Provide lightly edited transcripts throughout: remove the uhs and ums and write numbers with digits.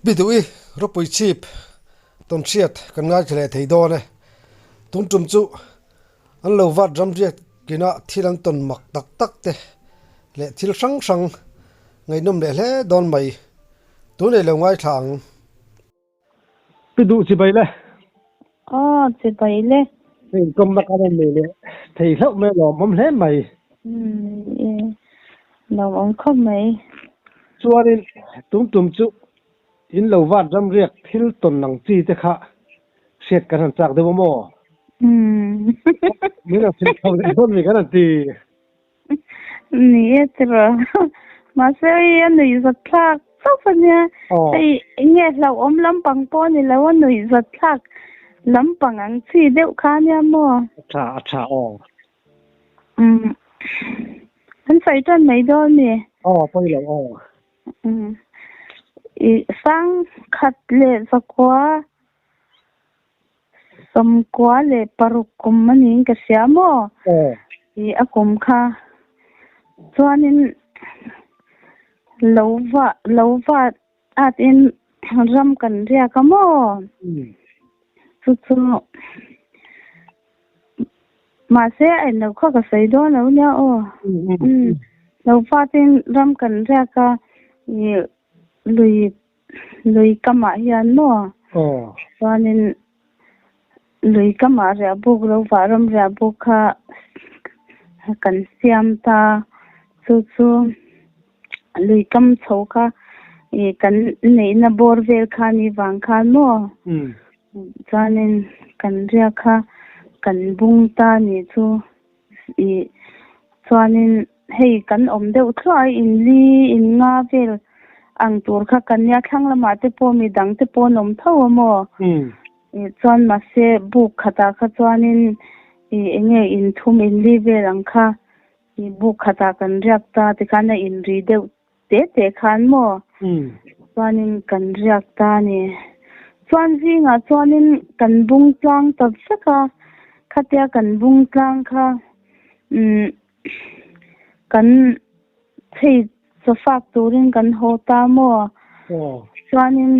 Biduh i ropui chhip tawn hriat kan ngaithla leh thei dawn e. Tun tum chu an lo vat ram riak kina thil an tawn mak tak tak te leh thil hrang hrang ngaihnawm leh hle dawn mai. Tun ei lo ngaithla ang. Pi duh chibai le. Aw chibai le. Hei inkawmna kan rawn nei leh thei hlauh mai a lawmawm hle mai. Umm lawmawm khawp mai. Chuanin tum tum chu in lo vat ram riak thil tawn ang chi te kha hriat kan han chak deuh a maw? Umm. Min rawn hrilh chho leh dawn mi kan han ti. Ni e tiraw. Mahse hei a nuihzat thlak chauh a nia. Hei enge hlauhawm lampang pawh a ni lo a nuihzat thlak lampang ang chi deuh kha a nia maw? A tha a tha aw. Umm an sawi tan mai dawn mi? Aw pawi lo aw. Umm i sangkhat leh zakua. 96 kum a niin ka hria maw? Tih a kum kha. Chuanin lo va lo va at in ram kan riak a maw? Chu chu mahse a en lo kha ka sawi dawn lo nia aw. Lo va at in ram kan riak a ih lui lui kamah hian maw chuanin lui kamah riah buk lo vah ram riah buk kha kan siam ta chu chu lui kam chho kha ih kan neihna bawr vel kha ni vang khan maw chuanin kan riak kha kan bung ta ni chu ih chuanin. Hei kan awm deuh thluah a, in li in nga vel ang tur kha kan nia, thlang lamah te pawh mi dang te pawh an awm tho a maw? Chuan mahse buk khatah kha chuanin ih eng nge in thum in li vel ang kha ih buk khatah kan riak ta tikhan a in ri deuh te te khan maw? Chuanin kan riak ta a ni. Chuan zingah chuanin kan bung tlang ta vek a, khatia kan bung tlang kha umm Kan chei chawfak turin kan haw ta maw? Chuanin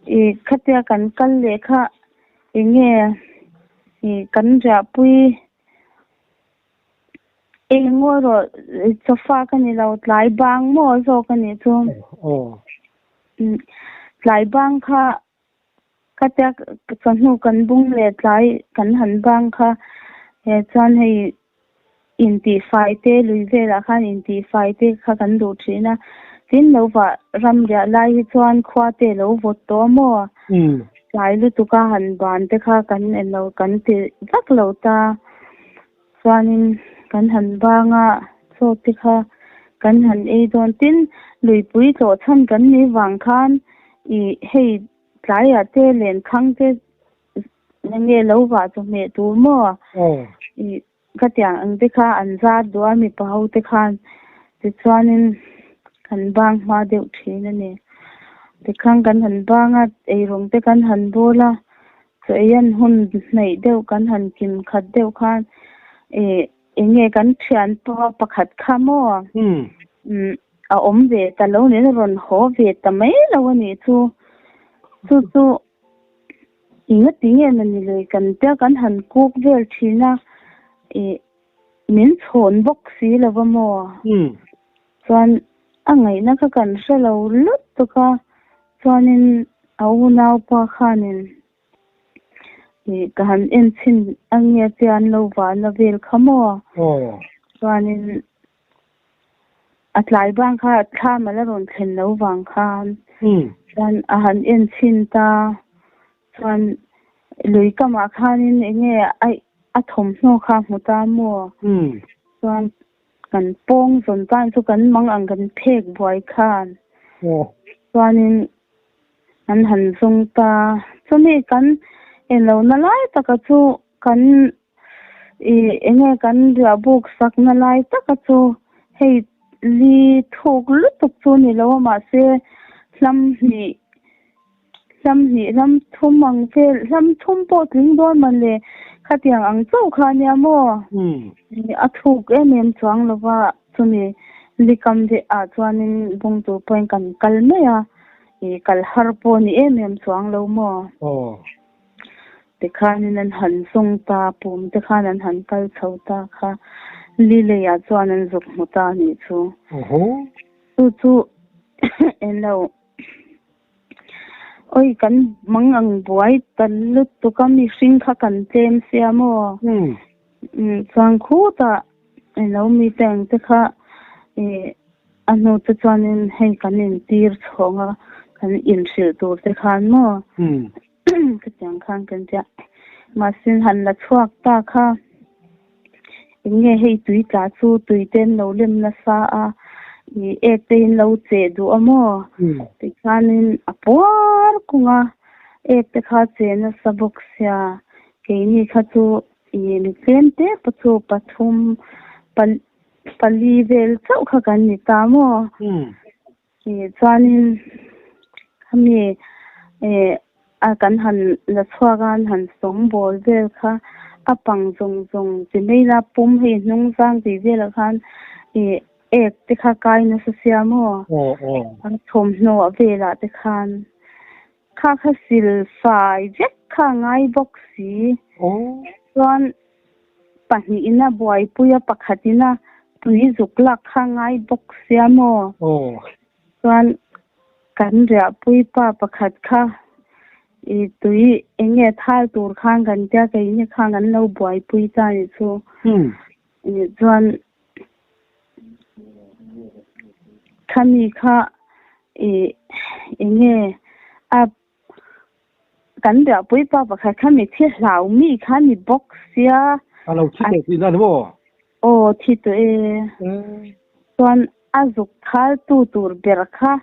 ih khatia kan kal leh kha eng nge ih kan riahpui eng ngaw erawh chawfak a ni lo tlai bang maw zawk a nih chu. Tlai bang kha Khatia chawhnu kan bung leh tlai kan han bang kha he chuan hei intihfai te lui velah khan intihfai te kha kan duh thin a, tin lo vah ram riah lai hi chuan khua te lo vawt tawh a maw? Tlai lutuk a han ban te kha kan en lo kan ti vak lo ta. Chuanin kan han bang a, chaw te kha kan han ei dawn. Tin, luipui tlawh chhan kan nih vang khan ih hei tlaiah te lenkhang te enge lo vah chawhmeh tur maw? Ih khatiang ang te kha an zar duh a mipa ho te khan. Tichuanin kan bang hma deuh thin a ni. Tikhan kan han bang a, eirawng te kan han bawl a. Chaw ei an hun hnaih deuh kan han kim khat deuh khan ih eng nge kan thian pawh pakhat kha maw a awm ve ta lo nen a rawn haw ve ta mai lo a nih chu. Chu chu engati nge mawni le kan tia kan han kuk vel thin a ih min chhawn bawk si lo va maw. Chuan a ngaihna kha kan hre lo lutuk a, chuanin a unaupa khanin ih ka han en chhin a nge che an lo vahna vel kha maw? Chuanin a tlai bang kha thlam a la rawn thlen lo vang khan chuan a han en chhin ta, chuan lui kamah khanin eng nge a thawmhnaw kha a hmu ta maw? Chuan Kan pawng zawn tan chu kan mang ang kan phek buai khan chuanin an han zawng ta. Chumi kan enlohna lai taka chu kan ih eng nge kan riahbuk sakna lai taka chu hei li thuk lutuk chu ni lo a mahse hlam hnih hlam hnih hlam thum ang vel hlam thum pawh tling dawn man le khatiang ang chauh kha ania maw a thuk em em chuang lo va chumi likam deuh ah chuanin bung tur pawhin kan kal mai a. I kal har pawh ni em em chuang lo maw? Aw. Tikhanin an han zawng ta, pum te khan an han kal chho ta kha li leiah chuan an zuk hmu ta a nih chu. Awhaw. Chu chu en lo. Oi kan mang ang buai ta lutuk a mihring kha kan tlem sia maw? Chuan khutah eng lo mite ang te kha ih a hnu te chuanin hei kan intir chhawng a kan inhrilh tur te khan maw? Khatiang khan kan tia. Mahse han la chhuak ta kha eng nge hei tui tla chu tui te an lo lem nasa a, ih ek te in lo cheh duh a maw? Tikhanin a puar kung a, ek te kha cheh nasa bawk sia. Keini kha chu ih mi tlem te pawh chu pathum pali vel chauh kha kan ni ta maw? Ih chuanin khami eh a kan han la chhuak a an han sawng bawl vel kha a pang zawng zawng ti mai la pum hei hnung zang tih velah khan ih ek te kha kai nasa sia maw a thawmhnaw velah te khan kha kha sil fai vek kha a ngai bawk si chuan Pahnih ina buaipuia pakhat ina tui zuk lak kha ngai bawk sia maw? Chuan kan riahpui pa pakhat kha i tui eng nge thal tur khan kan tia keini khan kan lo buaipui ta nih chu. Chuan khami kha i eng nge a Kan riahpui pa pakhat kha mi thi hlau mi kha ni bawk sia. A lo thi tawh tihna ni maw? Aw thi tawh e. Chuan a zuk thal tu tur ber kha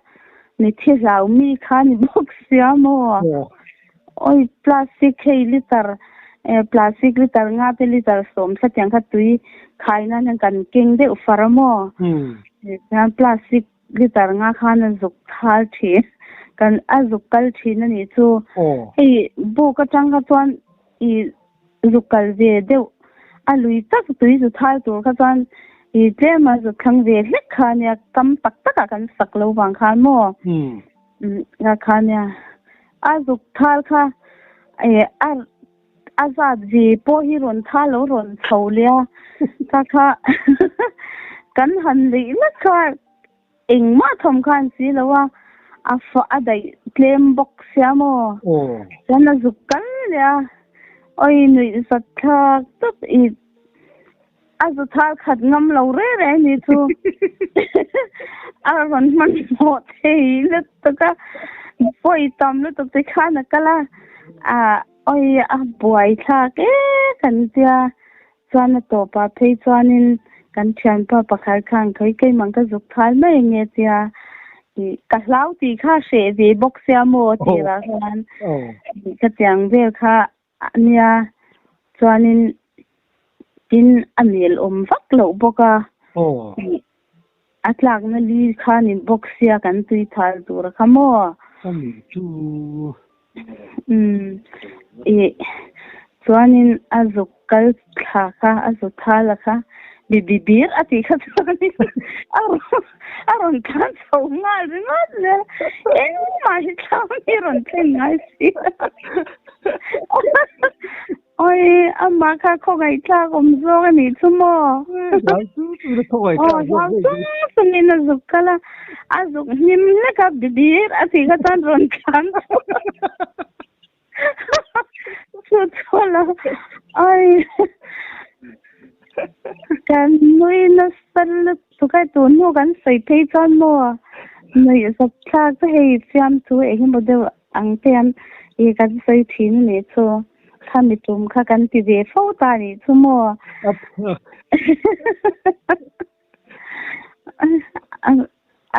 mi thi hlau mi kha ni bawk sia maw? Awi plastic hei litre plastic litre nga te litre sawm thla tiang kha tui khai nan hian kan keng deuh far a maw? Chuan plastic Litre nga khan a zuk thal thin, kan a zuk kal thin a nih chu. Hei buk atang kha chuan i zuk kal ve deuh a lui tak tui zu thal tur kha chuan i tlem a zuk thlang ve hlek kha nia kam tak takah kan sak lo vang khan maw nga kha nia a zuk thal kha a A zat ve pawh hi rawn tha lo rawn chho leh a, kha kha kan han neih lek kha engmah thawm khan si lo a, a fa a daih tlem bawk sia maw? Chuan a zuk kal leh a, awi nuih zat thlak tawp i A zu thal khat ngam lo re re ni chu a rawn hmanhmawh thei lutuk a, pawi tam lutuk te khan a kal a, ah awi a buai thlak e kan tia chuan a tawpah phei chuanin kan thianpa pakhat khan khawi keimah ka zuk thal mai ange tia ih ka hlau tih kha hreh ve bawk sia maw tirah khan ka tiang vel kha Nia, chuanin tin a mel awm vak loh bawk a, a tlakna li kha ni bawk sia kan tui thal tur a kha maw? Ani chu. Umm, ih, chuanin a zuk kal thla kha, a zu thal a kha, bi bi bir a tih kha chuanin a rawn a rawn tlan chho nghal ringawt zel, engmah hi thlam hi rawn thlen ngai si a. Oi, amah kha khawngaihthlak awm zawk a nih chu maw? Hlau chung chungin a khawngaihthlak zawk Hlau chung chungin a zuk kal a, a zuk hnim hlek a, bibir a tih kha chuan rawn tlan chhuak. Chu chu lo, oi, kan nui nasa lutuk a, tun hnu kan sawi phei chuan maw nuih zawp thlak chu hei fiamthu eng emaw deuh Ang te an i kan sawi thin a nih chu. Khami tum kha kan ti ve fo ta a nih chu maw?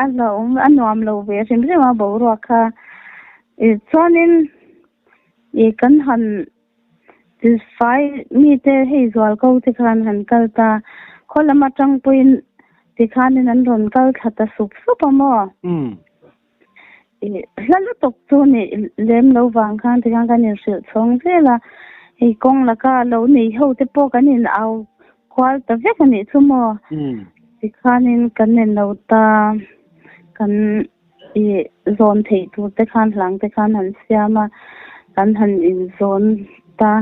A hlauhawm a nuam lo ve hrim hrim a boruak kha. Chuanin i kan han fai mite hei zual ko te khan han kal ta. Khaw lam atang pawhin tikhanin an rawn kal thla ta sup sup a maw? Hla lutuk chu ni lem lo vang khan tikhan kan inhrilh chhawng zel a, hei kawng laka lo nei ho te pawh kan in au kual ta vek a nih chu maw? Tikhanin kan en lo ta, kan. I zawn theih tur te khan hlang te khan han siam a, kan han inzawn ta.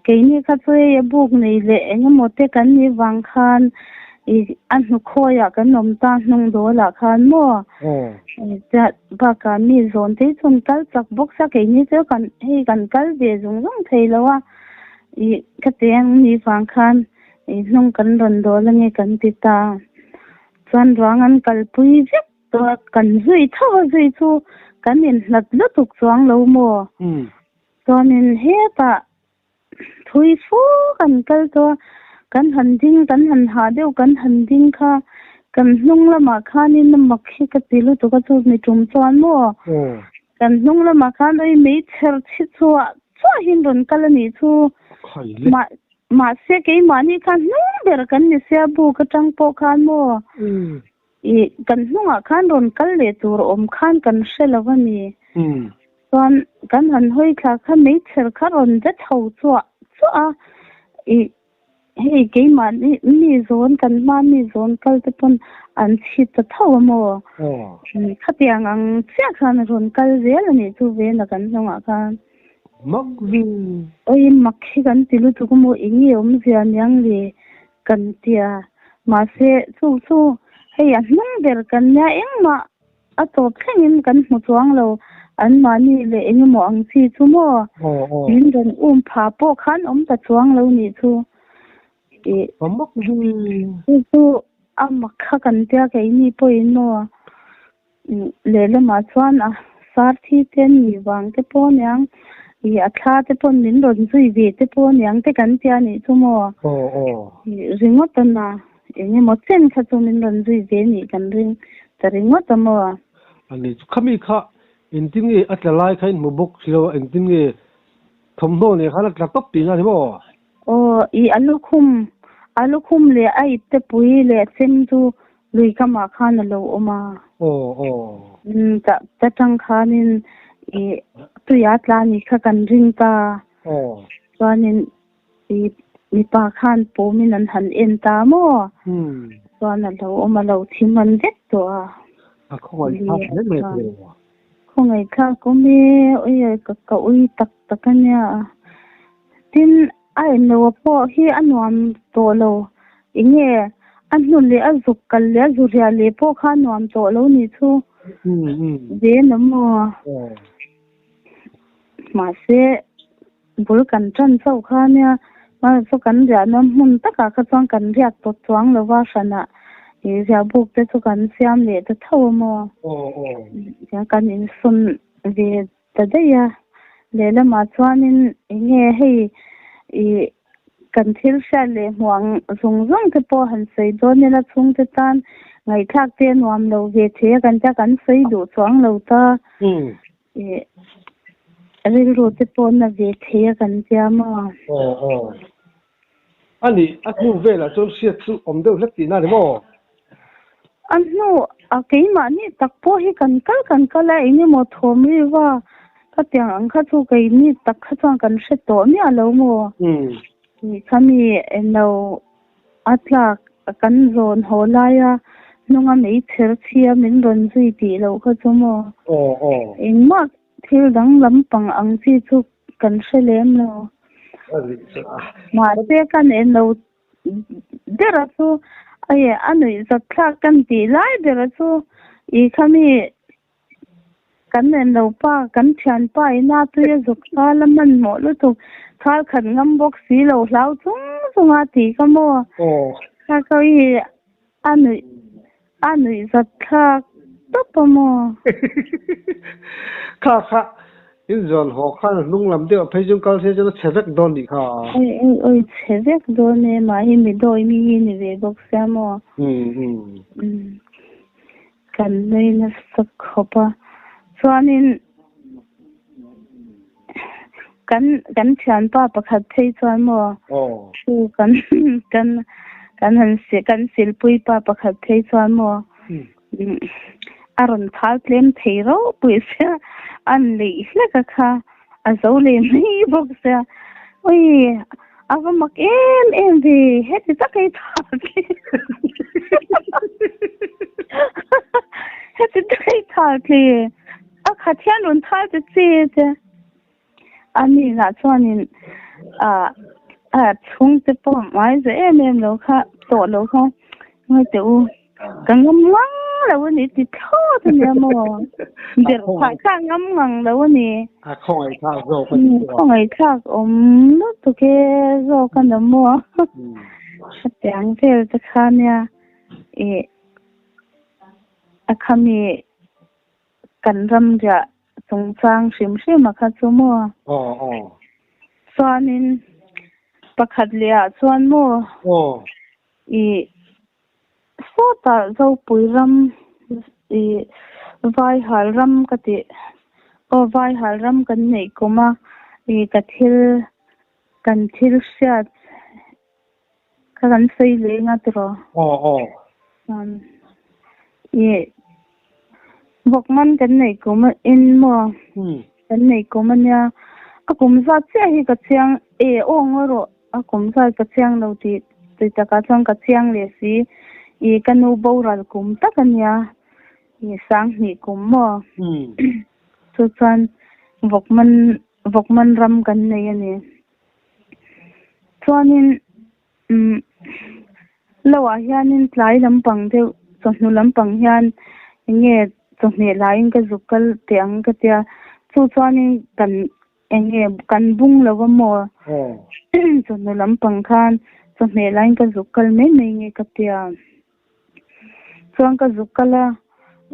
Keini kha chu hei a buk nei leh eng emaw te kan nih vang khan i a hnukhawiah kan awm ta hnung dawlah khan maw bakah mi zawn te hi chu an kal chak bawk sia keini chu kan hei kan kal ve zung zung thei lo a i khatiang nih vang khan i hnung kan rawn dawl ange kan ti ta. Chuan ruang an kalpui vek tawh a, kan zui tho a zui chu kan inhlat lutuk chuang lo maw? Chuanin hetah thui fu kan kal tawh a, kan han ding kan han hah deuh kan han ding kha kan hnung lamah khanin a mak hi ka ti lutuk a chu mi tum chuan maw? Kan hnung lamah khan oi meichher chhi chhuah chuahin rawn kal a nih chu. Mahse keimahni kha hnung ber kan ni sia buk atang pawh khan maw i kan hnungah khan rawn kal leh tur awm khan kan hre lo a ni. Chuan kan han hawi thla kha meichher kha rawn de chho chuah chuah a i hei keimahni mi zawn kan hma mi zawn kal te pawn an chhit ta tho a maw khatiang ang chiah khan rawn kal zel a nih chu vena kan hnungah khan. Mak vi. Oi mak hi kan ti lutuk maw eng nge awmzia niang le kan tia mahse chu chu hei a hnung ber kan nia engmah a tawp thlengin kan hmu chuang lo anmahni leh eng emaw ang chi chu maw min rawn um pha pawh khan awm ta chuang lo nih chu i mak vi. Chu chu a mak kha kan tia keini pawhin maw. Lehlamah chuan a sar thi te an nih vang te pawh aniang, ih a thla te pawn min rawn zui ve te pawh aniang te kan tia nih chu maw? Ringawt a na, eng emaw chen kha chu min rawn zui ve nih kan ring ta ringawt a maw? Ani chu khami kha engtin nge a tla lai kha in hmu bawk si lo a, engtin nge thawmhnaw nen khan a tla tawp tihna a ni maw? Aw, ih a lukhum, a lukhum leh a ipte pui leh chem chu Lui kamah khan a lo awm a. Aw aw. Umm ta ta tang khanin i tuia tla ni kha kan ring ta. Aw. Chuanin i mipa khan pawmin an han en ta maw? Umm. Chuan a lo awm a lo thi man vek tawh a. A khawngaih thlak hle mai thei lo. Khawngaih thlak awm e, ui ka ka ui tak tak a nia. Tin A enlo pawh hi a nuam tawh lo. Enge a hnu leh a zuk kal leh a zu riah leh pawh kha a nuam tawh lo nih chu. Ve na maw? Mahse bul kan tan chauh kha nia mahse kan riahna hmun takah kha chuan kan riak tawh chuang lo va hranah ih riah buk te chu kan siam leh ta tho a maw? Kan insawn ve Ta daih a, lehlamah chuanin eng nge hei ih kan thil hriat leh hmuh ang zung zung te pawh han sawi dawn ila chhungte tan ngaihthlak te a nuam lo ve thei a kan tia kan sawi duh chuang lo ta ih rilru te pawh na ve thei a kan tia maw. Aw aw. A nih, a hnu velah chuan hriat chu awm deuh hlek tihna a ni maw? A hnu a keimahni tak pawh hi kan kal kan kal a, eng emaw thawm riva ka tiang ang kha chu keini tak kha chuan kan hre tawh miah lo maw? Tih kha mi eno a tlak kan zawn haw laia hnunga meichher chhia min rawn zui tih loh kha chu maw? Engmah Thil dang lampang ang chi chu kan hre lem lo. Mahse kan en lo bera chu ai a nuih zat thlak kan tih lai bera chu i khami kan en lo pa kan thianpa ina tui a zuk thal a hmanhmawh lutuk thal khat ngam bawk si lo hlau chung chung a tih ka maw kha ka i a nuih A nuih zat thlak tawp a maw? Kha kha, in zawn haw khan a hnung lam deuh a phei chung kal se chuan a chhe vek dawn nih kha. Oi oi oi, chhe vek dawn e, mah hi mi dawi mi hi ni ve bawk sia maw? Umm. Kan nui nasa khawp a, chuanin kan kan thianpa pakhat phei chuan maw chu kan kan kan han kan silpui pa pakhat phei chuan maw a rawn phal tlem thei ropui sia an leih hlek a kha a zo leh mai bawk sia ui a va mak em em ve heti tak ei tha hle. Heti taka i thal tle, a khat hian rawn thal ta che che. A nihna chuanin a a chhungte pawh hmai za em em lo kha tawh lo kha ngawi teh u ka ngam ngang lo a ni ti thlawt a nia maw ber phah kha ngam ngang lo a ni. A khawngaih thlak zawk a ni chu a. Khawngaih thlak awm lutuk e zawk a ni maw. Hetiang vel te kha nia ih a khami kan ram riah chungchang hrim hrim a kha chu maw? Aw aw. Chuanin pakhat leh ah chuan maw? Aw. I sawtah Zopui ram i Vaihal ram ka tih aw Vaihal ram kan neih kum a i ka thil kan thil hriat Ka kan sawi leh nga tiraw? Aw aw. Chuan i vawk man kan neih kum a in maw? Kan neih kum a nia. A kum zat chiah hi ka chiang e aw ngaw rawh a kum zat ka chiang lo tih ti takah chuan ka chiang leh si. I ka nu boral kum tak a nia. I sanghnih kum maw? Chu chuan vawk man vawk man ram kan nei a ni. Chuanin umm lo ah hianin tlai lampang deuh chawhnu lampang hian eng nge chawhmeh laiin ka zuk kal teh ang ka tia chu chuanin kan eng nge kan bung lo a maw chawhnu lampang khan chawhmeh laiin ka zuk kal mai mai nge ka tia chuan ka zuk kal a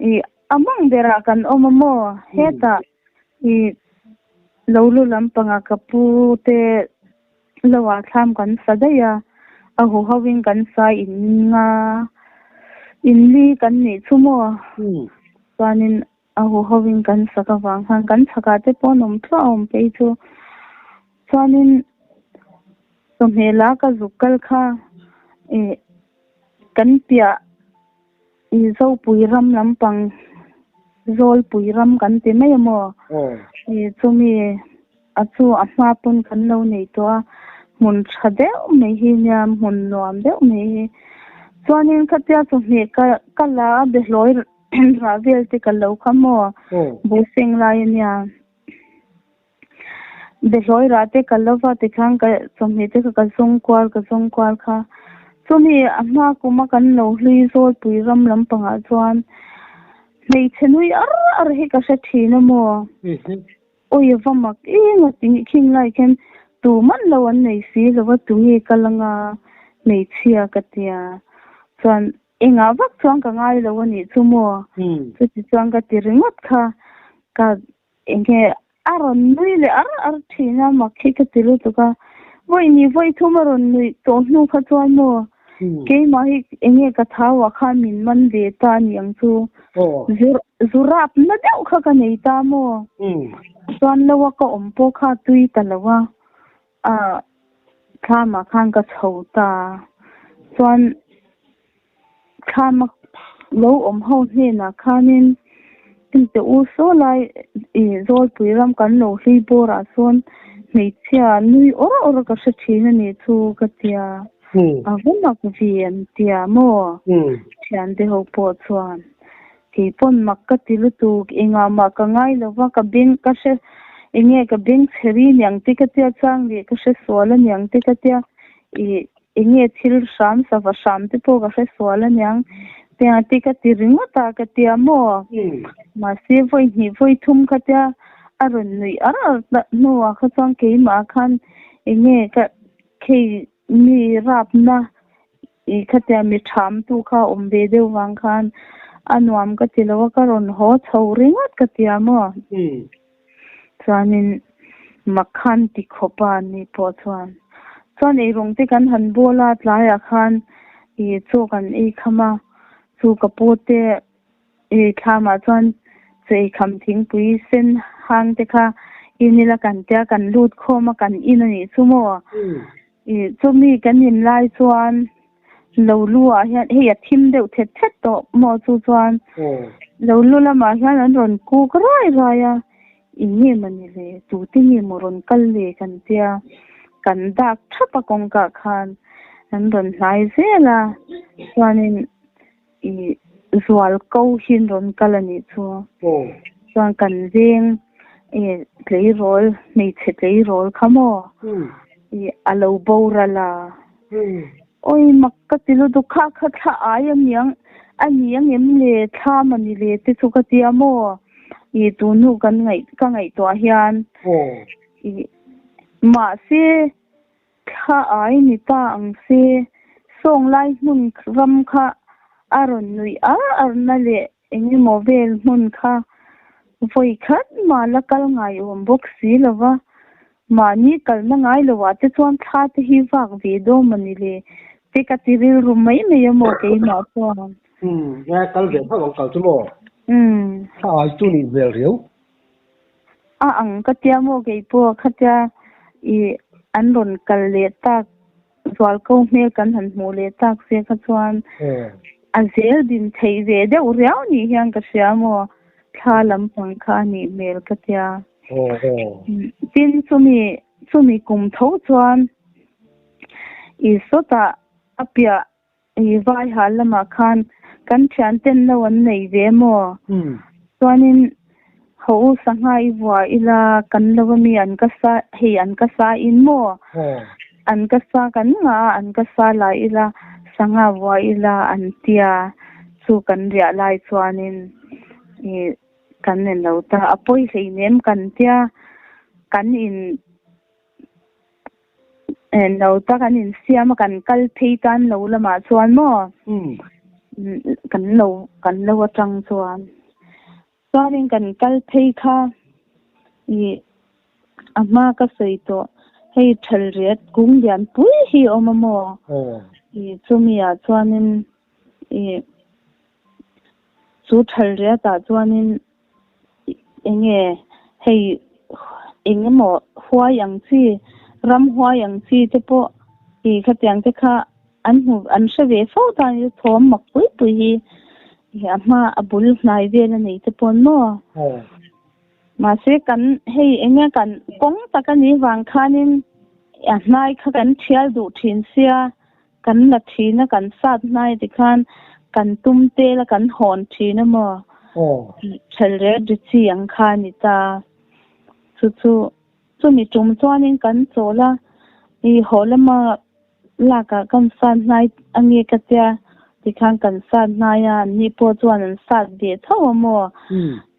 ih a mawng berah kan awm a maw hetah ih. Lo lu lampangah ka pu te lo ah thlam kan sa daih a, a hu ho in kan sa in nga in li kan nih chu maw? Chuanin a hu ho in kan sak avang khan kan chhakah te pawh an awm thluah a awm phei chu. Chuanin chawhmeh la ka zuk kal kha ih kan piah I Zopui ram lampang Zawlpui ram kan ti mai a maw? I chumi a chu a hma pawn kan lo nei tawh a, hmun tha deuh mai hi nia, hmun nuam deuh mai hi. Chuanin khatia chawhmeh ka ka la a behlawi rah vel te ka lo kha maw? Buhseng lai a nia. Behlawi rah te ka lo va tikhan ka chawhmeh te kha ka zawng kual ka zawng kual kha. Chumi a hma kuma kan lo hlui Zawlpui ram lampangah chuan hmeichhe nui ar ar hi ka hre thin a maw? Awi a va mak eng a ti khing lai khian tu man lo an nei si lo va tunge kal anga hmeichhia ka tia chuan Engah vak chuan ka ngai lo a nih chu maw? Chuti chuan ka ti ringawt kha. Ka enge a rawn nui leh ar ar thin a, mak hi ka ti lutuk a. Vawi ni vawi thum a rawn nuih tawh hnu kha chuan maw keimah hi enge ka thau ah khan min man ve ta a ni ang chu. Zu rap na deuh kha ka nei ta maw? Chuan lo a ka awm pawh kha tui ta lo a. A thlamah khan ka chho ta chuan thlama lo awm ho hnenah khanin hengte u saw lai ih Zawlpui ram kan lo hlui bawrah sawn hmeichhia nui awr awr ka hre thin a nih chu ka tia a va mak ve an tia maw thiante ho pawh chuan Kei pawn mak ka ti lutuk, engah mah ka ngai lo va, ka beng ka hre enge ka beng chhe ri niang te ka tia chang leh ka hre sual a niang te ka tia ih enge thil hram sava hram te pawh ka hre sual a niang tiang te ka ti ringawt a ka tia maw mahse vawi hnih vawi thum kha tia a rawn nuih ar ar hnuah kha chuan keimah khan enge ka khei mi rapna I khatia mi ṭham tu kha awm ve deuh vang khan a nuam ka ti lo a, ka rawn haw chho ringawt ka ti a maw? Chuanin mak khan ti khawp a ni pawh chuan. Chuan eirawng te kan han bawl a, tlaiah khan i chaw kan ei kham a, chu ka pu te i thlamah chuan chaw ei kham thingpui sen hang te kha in ila kan tia kan lut khawm a kan in a nih chu maw? Ih chumi kan in lai chuan lo lu ah hian hei a thim deuh thet thet tawh maw chu chuan lo lu lamah hian an rawn kuk rai rai a eng nge maw ni le tute nge maw rawn kal le kan tia kan dak thap a kawngka khan an rawn hnai zel a chuanin ih. Zual ko hian rawn kal a nih chu. Chuan kan veng tleirawl, hmeichhe tleirawl kha maw a lo boral a. Awi mak ka ti lutuk kha kha thla ai a niang a ni ang em le thla mawni le te chu ka tia maw i tun hnu kan ngaih ka ngaihtuah hian i mahse Thla ai ni ta ang se, Sawnglai hmun ram kha a rawn nuih ar arna leh eng emaw vel hmun kha vawi khat mah la kal ngai awm bawk si lo va, mahni kalna ngai lo ah te chuan thla te hi vak ve dawn maw ni le te ka ti rilru mai mai a maw keimah chuan. Umm, nge kal ve phauh ang kal chu maw? Umm. Thla ai chu nih vel riau. A ang ka tia maw kei pawh khatia i an rawn kal leh tak zual ko hmel kan han hmuh leh tak se kha chuan a zel din theih ve deuh riau nih hian ka hria maw thla lampang kha a nih hmel ka tia. Tin chumi chumi kum tho chuan i sawtah a piah I Vaiha lamah khan kan thianten lo an nei ve maw? Chuanin ho u sangha i vuah ila kan lo ami an ka sa hei an ka sa in maw? An ka sa kan ngah a an ka sa la ila sangha vuah ila an tia chu kan riah lai chuanin i kan en lo ta a pawi hleinem kan tia kan in Lo tak an insiam a kan kal phei tan lo lamah chuan maw kan lo kan lo atang chuan chuanin kan kal phei kha ih a hma ka sawi tawh hei thal riat kung lian pui hi a awm a maw ih chumi ah chuanin ih chu thal riat ah chuanin. Eng nge hei eng emaw huai ang chi, ram huai ang chi te pawh tih khatiang te kha an hmu an hre ve fo ta a ni thawm mak pui pui hi a hma a bul hnai vel a nei te pawn maw. Mahse kan hei eng nge kan kawng tak a nih vang khanin a hnai kha kan thial duh thin sia Kan la thin a, kan sat hnai tikhan kan tum tel a, kan hawn thin a maw? Ṭhel rel ri chi ang kha a ni ta. Chu chu chumi tum chuanin kan chawl a, i haw lama lakah kan sat hnai a nge ka tia tikhan kan sat hnai a, anni pawh chuan an sat ve tho a maw?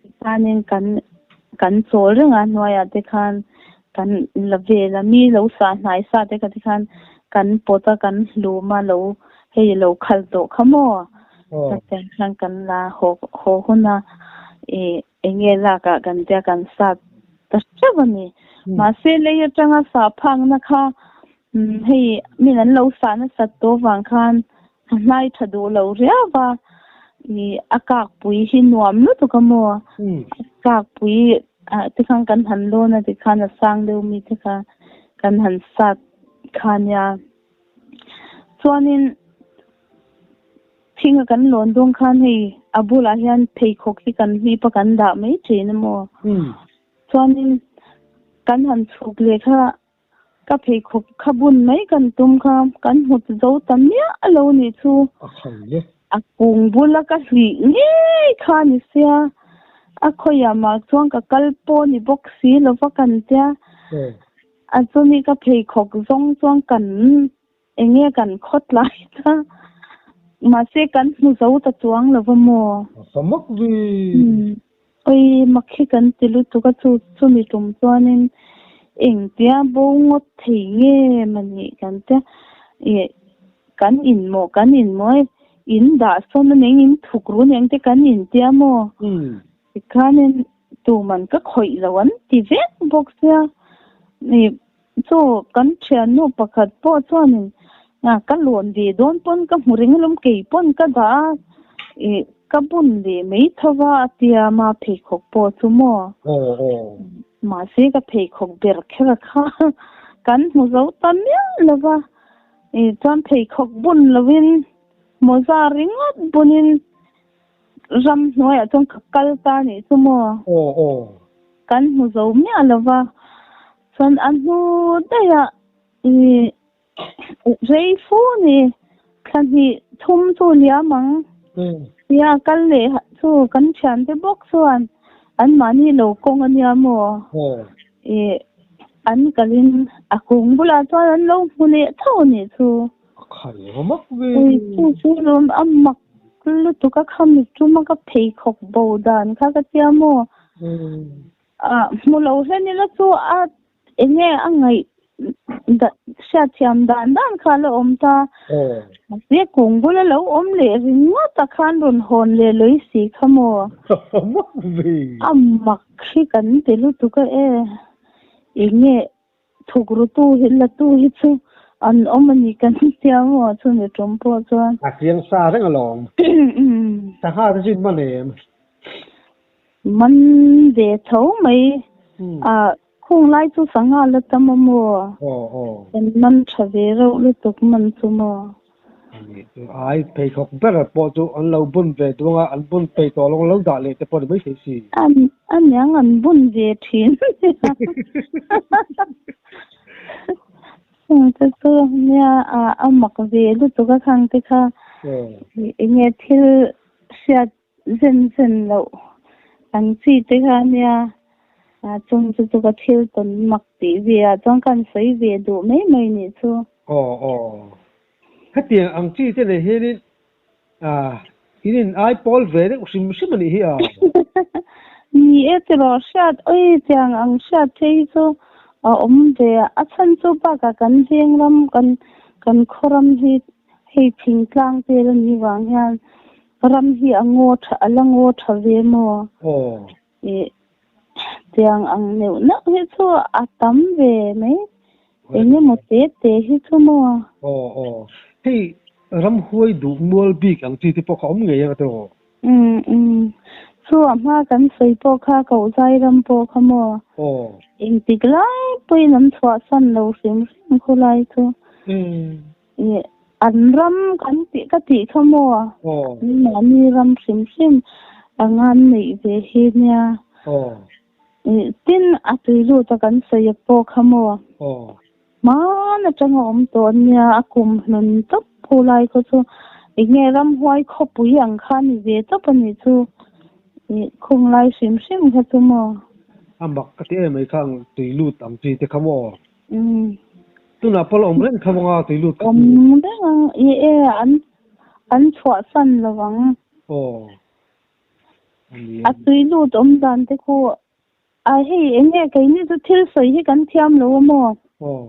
Tikhanin kan kan chawl reng a hnuaiah te khan kan la vel a, mi lo sah hnai sa te kha tikhan kan pawt a kan hlum a lo hei lo khal tawh kha maw chutiang khan kan la haw haw hun a ih eng nge lak ah kan tia kan sat ta hreuh a ni mahse lei atanga sah phakna kha hei min an lo sah nasat tawh vang khan a hnai tha duh lo riau a ih a kak pui hi nuam lutuk a maw a kak pui ah te khan kan han lawn a tikhan a sang deuh mi te kha kan han sat kha nia chuanin thinga kan lawn dawn khan hei a bulah hian pheikhawk hi kan hlip a kan dah mai thin a maw chuanin kan han chhuk leh kha Ka pheikhawk kha bun mai kan tum kha kan hmut zo ta miah lo nih chu. A khai le. A kung bula ka hlih ngei kha ni sia, a khawiah mah chuan ka kal pawh ni bawk si lo va kan tia. A chumi ka pheikhawk zawng chuan kan Eng nge kan khawtlai ta? Mahse kan hmu zo ta chuang lo va maw? A fa mak vi. Oi mak hi kan ti lutuk a chu chumi tum chuanin engtia bo ngawt thei nge mani kan tia ih kan in maw kan in maw e in dah sawn a neng in thuk ru neng te kan in tia maw? Tikhanin tuman ka khawih lo an ti vek bawk sia ih Chu kan thiannu pakhat pawh chuanin ka lawn ve dawn pawn ka hmu reng alawm kei pawn ka dah a ih ka bun leh mai tho va a tia ma pheikhawk pawh chu maw mahse ka pheikhawk ber kher a kha kan hmu zo ta miah lo va ih chuan pheikhawk bun lovin mawza ringawt bunin ram hnuaiah chuan ka kal ta nih chu maw kan hmu zo miah lo va. Chuan a hnu daih ah ih rei fu ni thla hnih thum chu liam ang. Nia kal leh chu kan thiante bawk chuan anmahni lo kawng a nia maw? Ih an kalin a kung bulah chuan an lo hmu leh tho a nih chu. Ui chu chu lawm a mak lutuk a khami tuma ka pheikhawk bo dan kha ka tia maw? Ah hmu lo hlen ila chu a Enge a ngaih hriatthiam dan dan kha la awm ta. Mahse kung bula lo awm leh ringawt a khan rawn hawn leh lawih si kha maw? A mak hi kan ti lutuk a e. Enge thuk rutu hi la tu hi chu an awm a ni kan tia maw chumi tum pawh chuan. A chiang sa reng alawm. Sangha te chu in man em? Man ve tho mai. A Khung lai chu sangha la tam a maw? Kan man tha ve reuh lutuk man chu maw? Ai pheikhawk ber pawh chu an lo bun ve duang a, an bun peih tawh lo lo dah leh te pawh ni mai thei si. A niang an bun ve thin. Chungte chu nia a mak ve lutuk a khang te kha enge thil hriat Zen zen loh ang chi te kha nia, chung chu chu ka thil tawn mak tih ve ah chuan ka han sawi ve duh mai mai nih chu. Aw aw. Hetiang ang chi te nei hianin in in ai pawl ve deuh hrim hrim a nih hi a. Ni e tiraw hriat awi tiang ang hriat phei hi chu a awm ve a, a chhan chu bakah kan veng ram kan kan khaw ram hi hei thingtlang vel a nih vang hian Ram hi a ngaw tha, a la ngaw tha ve maw? Aw. Ih, tiang ang neuh neuh hi chu a tam ve mai. Eng emaw te te hi chu maw? Aw, aw. Hei ramhuai duh mual bik ang chi te pawh kha awm ngei ang a tiraw? Umm, umm. Chu a hma kan sawi pawh kha Kohzai ram pawh kha maw? Aw. Engtik lai pawhin an chhuahsan lo hrim hrim khawlai chu. Umm. Ih, an ram kan tih ka tih kha maw? Aw. Mahni ram hrim hrim anga an neih ve hi nia. Aw. Ih, tin a tui lut a kan sawi a pawh kha maw? Aw. Hmaan atanga awm tawh ania, a kum hlun tawp phu lai khaw chu eng nge ramhuai khawpui ang kha a ni ve tawp a nih chu. Ih, khung lai hrim hrim kha chu maw? A mak ka ti em mai kha ang tui lut ang chi te kha maw? Umm. Tunah pawh la awm reng tho anga tui lut kha. Awm reng ang i e an an chhuahsan lo ang. Aw. A ni A tui lut awm dan te khu a hei eng nge keini chu thil sawi hi kan thiam lo a maw? Aw.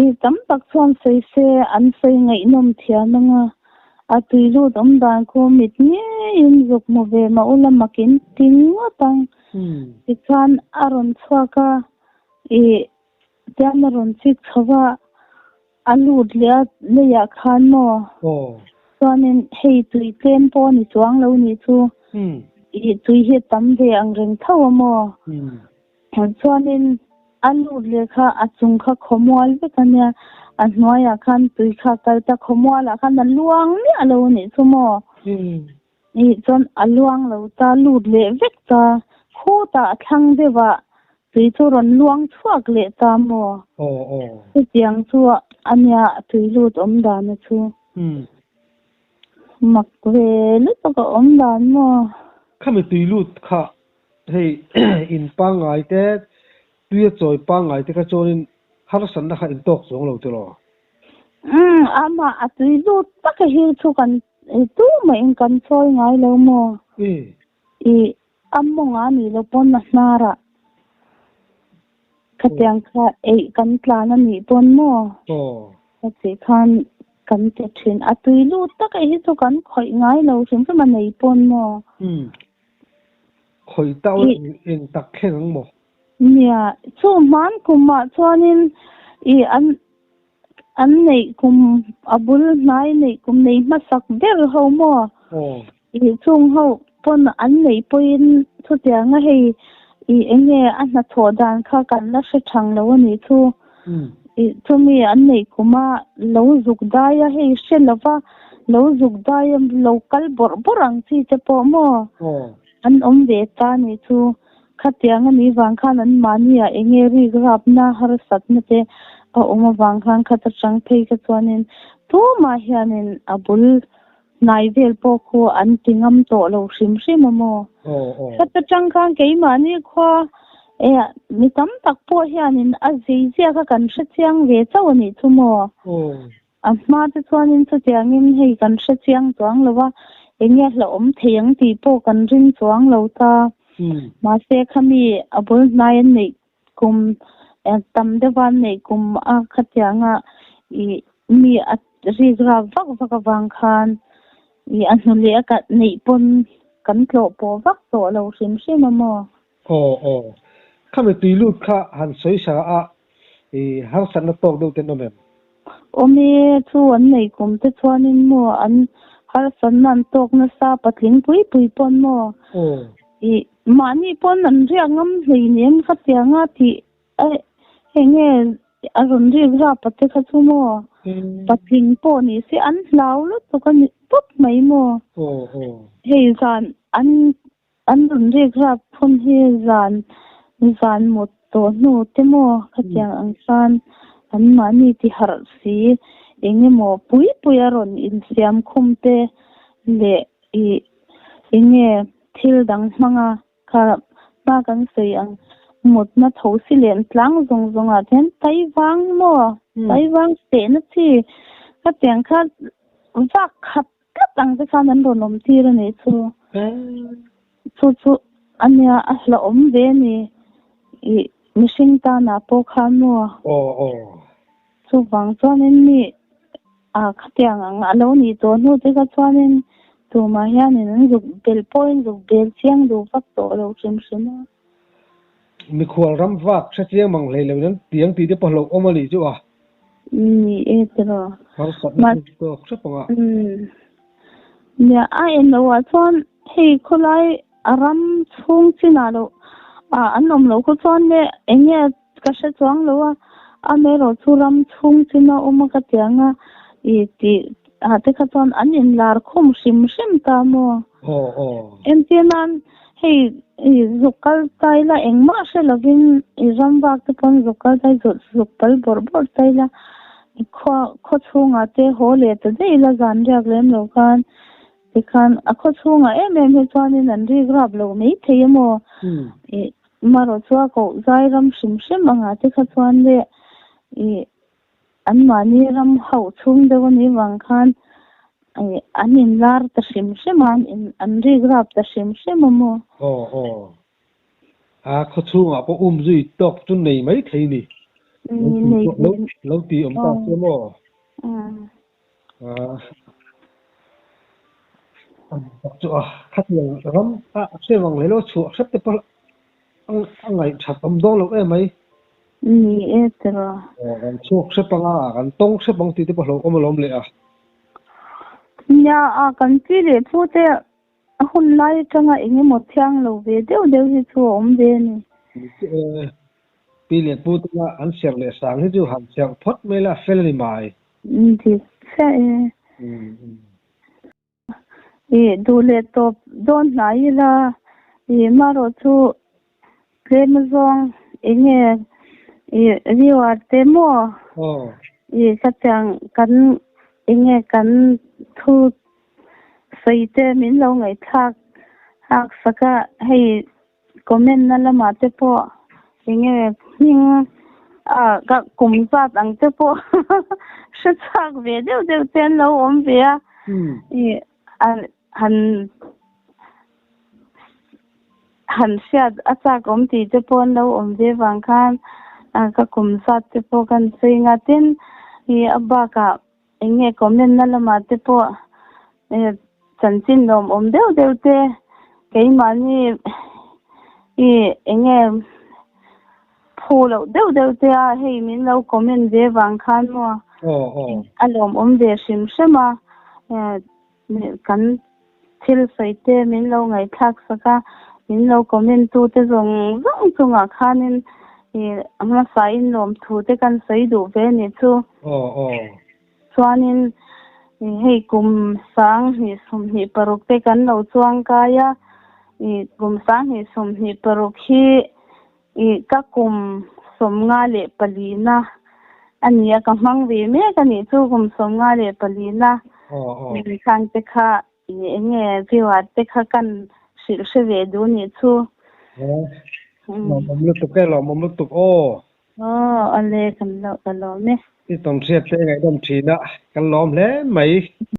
I tam tak chuan sawi se an sawi ngaihnawm thiam anga a tui lut awm dan khu mit ngeiin zuk hmu ve mah ula makin ti ngawt ang. Tichuan a rawn chhuak a. Ih, tiang a rawn chik chho va, a lut leh a leiah khan maw? Aw. Chuanin hei tui tlem pawh a ni chuang lo nih chu. Ih, tui hi a tam ve ang reng tho a maw? Chuanin a lut leh kha a chung kha khawmual vek a nia, a hnuaiah khan tui kha a kal ta, khawmualah khan a luang miah lo a nih chu maw? Ih chuan a luang lo ta, lut leh vek ta, khutah a thlang deuh ah tui chu rawn luang chhuak leh ta maw? Aw aw. Chutiang chu a nia tui lut awm dan a chu. Umm. Mak ve lutuk a awm dan maw? Khami tui lut kha hei in pangngai te, tui a chawi pangngai te kha chuanin harsatna kha in tawk chuang lo tiraw? Umm, amah a tui lut tak a hi chu kan tu mah in kan sawi ngai lo maw? Ih, a mawng a nih loh pawn a hnar ah khatiang kha eih kan tlan a nih pawn maw? Ka tih khan kan ti thin. A tui lut tak a hi chu kan khawih ngai lo hrim hrim a nei pawn maw? Umm, khawih tau eng tak thleng ang maw? Nia, chu hman kumah chuanin ih an an neih kum a bul hnai neih kum nei hmasak ber ho maw? Ih chung ho pawn an neih pawhin chutianga hei ih eng nge a hnathawh dan kha kan la hre thang lo a nih chu. Ih chumi an neih kuma lo zuk dai a hei hre lova lo zuk dai a lo kal bawrh bawrh ang chi te pawh maw? An awm ve ta a nih chu. Khatiang a nih vang khan an mahni ah eng nge rik rapna harsatna te a awm avang khan khat atang phei kha chuanin tumah hianin a bul hnai vel pawh khu an ti ngam tawh lo hrim hrim a maw? Heta tang khan keimahni khua eh mi tam tak pawh hianin a zei zia kha kan hre chiang ve chauh a nih chu maw? A hma te chuanin chutiangin hei kan hre chiang chuang lo a, eng nge hlauhawm thei ang tih pawh kan ring chuang lo ta. Mahse khami a bul hnai an neih kum tam deuha an neih kum a khatianga ih mi a rik rak vak vak avang khan ih a hnu leh a ka neih pawn kan tlawh pawh vak tawh lo hrim hrim a maw? Aw aw. Khami tui lut kha han sawi sa a i harsatna tawk deuh ten awm em? Awm e, chu an nei kum te chuanin maw an harsatna an tawk nasa patling pui pui pawn maw? Aw. I mahni pawn an riak ngam hleinem khatianga tih e enge a rawn rik rap a te kha chu maw? Patling pawh ni se an hlau lutuk a ni tawp mai maw? Aw aw. Hei zan an An rawn rek rap phun hi zan zan mut tawh hnu te maw khatiang ang khan an mahni ti harh si eng emaw pui pui a rawn insiam khum te leh ih eng nge thil dang hmanga kha hma kan sawi ang mutna tho si leh tlang zawng zawng ah hian taivang maw taivang sehna chi khatiang kha vak khat Tlat ang te khan an rawn awm tir a nih chu. Chu chu a nia a hlauhawm ve a ni ih mihring tanah pawh khan maw. Aw aw. Chuvang chuanin mi a khatiang ang a lo nih tawh hnu te kha chuanin tumah hianin an zuk bel pawhin zuk bel chiang duh vak tawh lo hrim hrim a. Mikhual ram vak hre chiang mang hlei loin an tiang tih te pawh hlauhawm a nih chu a. Ni e tiraw. Harsatna chu tawk hrep ang a. Nia a en loh ah chuan hei khawlai a ram chhung chinah loh ah an awm loh khaw chuan le eng nge ka hre chuang lo a, amaherawh chu ram chhung china awm a ka ti ang a i tih ah te kha chuan an inlar khum hrim hrim ta maw? Aw aw. Entir nan Hei i zuk kal ta ila engmah hre lovin i ram vak te pawn zuk kal ta i zuk pal bawrh bawrh ta ila i khua khaw chhungah te haw leh ta daih ila zan riak lem lo khan tikhan a khaw chhungah em em hi chuanin an rik rap lo mai thei emaw i marawh chu a koh zai ram hrim hrim angah te kha chuan le i Anmahni ram hauh chhung deuh a nih vang khan an inlar ta hrim hrim a, an rik rap ta hrim hrim a maw? Aw aw. A khaw chhungah pawh um zui tawk chu nei mai thei ni. Lo lo ti awm ta che maw? Tak chu a khatiang ram a hre vang hle lo chhuah hrep te pawh a ngaih that awm dawn loh em mai. Ni e tiraw. Aw kan chhuak hrep ang a, kan tawng hrep ang tih te pawh hlauhawm alawm leh a. Nia a kan chi leh phu te a hun lai atanga eng emaw thiang lo ve deuh deuh hi chu a awm ve a ni. Ni chiah e. Pi leh pu te kha an serh leh sang hi chu han serh phawt mai la fel a ni mai. Dik chiah e. Ih duh leh tawp dawn hnai ila ih marawh chu tlem azawng eng nge ih viewer te maw ih khatiang kan eng nge kan thu sawi te min lo ngaihthlak hak sak a hei Comment na lamah te pawh enge hming ah ka kum zat ang te pawh hre chhuak ve deuh deuh te an lo awm ve a ih han han hriat a chak awm tih te pawh an lo awm ve vang khan ka kum zat te pawh kan sawi nga tin ih a bakah Eng nge comment na lamah te pawh chanchin lawmawm deuh deuh te keimahni i eng nge phu loh deuh deuh te a hei min lo comment ve vang khan maw a lawmawm ve hrim hrim a kan thil sawi te min lo ngaihthlak sak a min lo comment tu te zawng zawng chungah khanin ih a hmasa in lawmthu te kan sawi duh ve nih chu. Chuanin hei kum 20 26 te kan lo chuang kai a ih kum 2026 hi ih ka kum 54 na a ni a ka hmang ve mek a nih chu kum 54 na. Aw aw. Khang te kha enge viewer te kha kan hrilh hre ve duh nih chu. Lawmawm lutuk e, lawmawm lutuk aw. Aw ale kan lo ka lawm e. I tawn hriat te ngaihdawm thin a, kan lawm hle mai.